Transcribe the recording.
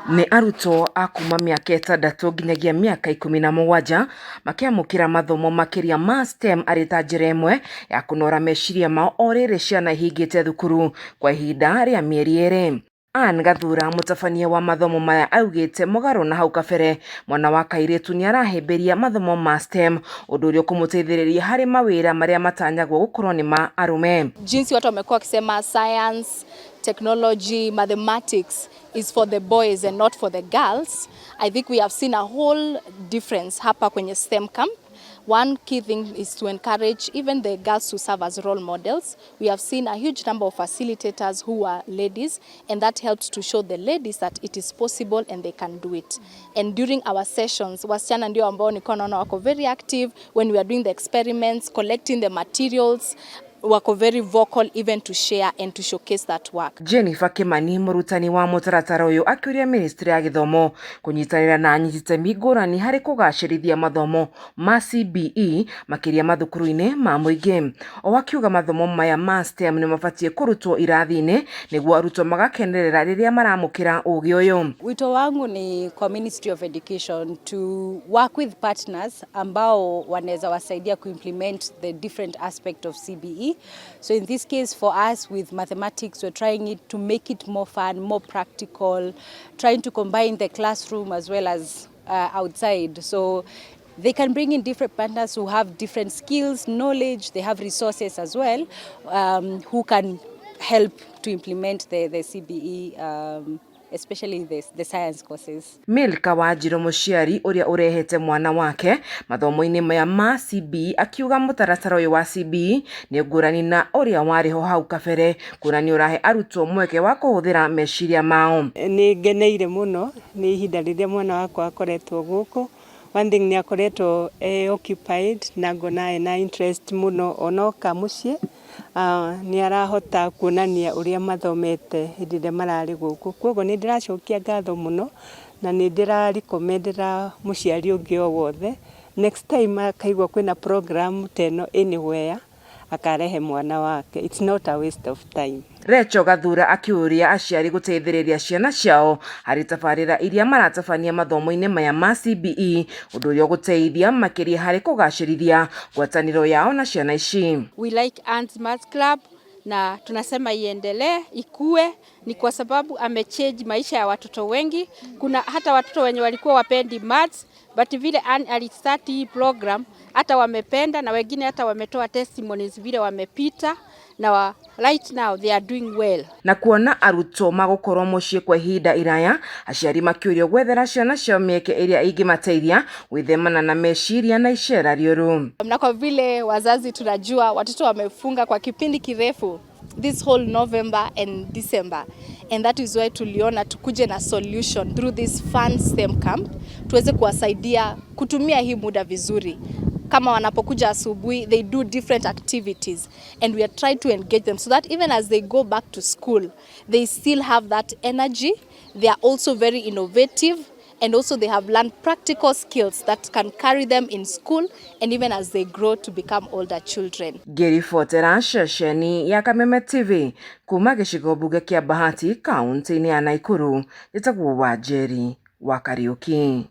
Nĩ arutwo a kuma mĩaka 6 nginyagia mĩaka 17 makĩamũkĩra mathomo makĩria ma STEM arĩ ta njĩra ĩmwe ya kũnora meciria mao o rĩrĩ ciana ihingĩte thukuru kwa ihinda rĩa mĩeri 2. Ann Gathura mũtabania wa mathomo maya augĩte mũgarũ na hau kabere mwana wa kairĩtu nĩarahĩmbĩria mathomo ma STEM ũndũ ũrĩa ũkũmũteithĩrĩria harĩ mawĩra marĩa matanyagwo gũkorwo nĩ ma arũme. Jinsi watu wamekuwa wakisema science, technology, mathematics is for the boys and not for the girls. I think we have seen a whole difference hapa kwenye STEM camp. One key thing is to encourage even the girls to serve as role models. We have seen a huge number of facilitators who are ladies, and that helped to show the ladies that it is possible and they can do it. And during our sessions, wasichana ndio ambao nilikuwa naona wako very active when we are doing the experiments, collecting the materials, wako very vocal even to share and to showcase that work. Jennifer Kimani mũrutani wa mũtaratara ũyũ akĩũria ministry ya gĩthomo kũnyitanĩra na anyiti itemi ngũrani harĩ kũgacĩrithia mathomo ma CBE makĩria mathukuru-inĩ ma mũingĩ. O akiuga mathomo maya ma STEM nĩ mabatiĩ kũrutwo irathi-inĩ nĩguo arutwo magakenerera rĩrĩa maramũkĩra ũgĩ ũyũ. Wito wangu ni kwa Ministry of Education to work with partners ambao wanaweza wasaidia kuimplement the different aspect of CBE. So in this case for us with mathematics, we're trying it to make it more fun, more practical, trying to combine the classroom as well as outside. So they can bring in different partners who have different skills, knowledge, they have resources as well, who can help to implement the CBE, especially the science courses. Milka Wanjiru mũciari ũrĩa ũrehete mwana wake mathomo-inĩ maya ma CBE akiuga mũtaratara ũyũ wa CBE nĩ ngũrani na ũrĩa warĩ ho hau kabere kuona nĩ ũrahe arutwo mweke wa kũhũthĩra meciria mao. Nĩ ngeneire mũno nĩ ihinda rĩrĩa mwana wakwa akoretwo gũkũ. One thing nĩ akoretwo e occupied na ngona ena interest mũno onoka mũciĩ nĩ arahota kuonania ũrĩa mathomete hĩndĩ ĩrĩa mararĩ gũkũ. Koguo nĩ ndĩracokia ngatho mũno na nĩ ndĩra mũciari ũngĩ o wothe next time akaigua kwĩna program ta ĩno anywhere akarehe mwana wake. It's not a waste of time. Recho Gathura akĩũria aciari gũteithĩrĩria ciana ciao harĩ tabarĩra iria maratabania mathomo-inĩ maya ma CBE ũndũ ũrĩa ũgũteithia makĩria harĩ kũgacĩrithia ngwatanĩro yao na ciana ici. We like Ann's Maths Club na tunasema iendelee ikue, ni kwa sababu amechange maisha ya watoto wengi. Kuna hata watoto wenye walikuwa wapendi maths, but vile Ann alistart hii program hata wamependa, na wengine hata wametoa testimonies vile wamepita na right now they are doing well. Na kuona arutwo magũkorwo mũciĩ kwa ihinda iraya aciari makĩũrio gwethera ciana ciao mĩeke ĩrĩa ĩngĩmateithia gwĩthemana na meciria na icera rĩũru. Na kwa vile wazazi tunajua watoto wamefunga kwa kipindi kirefu this whole November and December, and that is why tuliona tukuje na solution through this fun STEM camp tuweze kuwasaidia kutumia hii muda vizuri. Kama wanapokuja asubuhi, they do different activities and we are trying to engage them so that even as they go back to school, they still have that energy. They are also very innovative and also they have learned practical skills that can carry them in school and even as they grow to become older children. Ngĩribotera ceceni ya Kameme TV kuma gĩcigo mbunge kĩa Bahati kaunti-inĩ ya Nakuru, njĩtagwo Wanjeri wa Kariuki.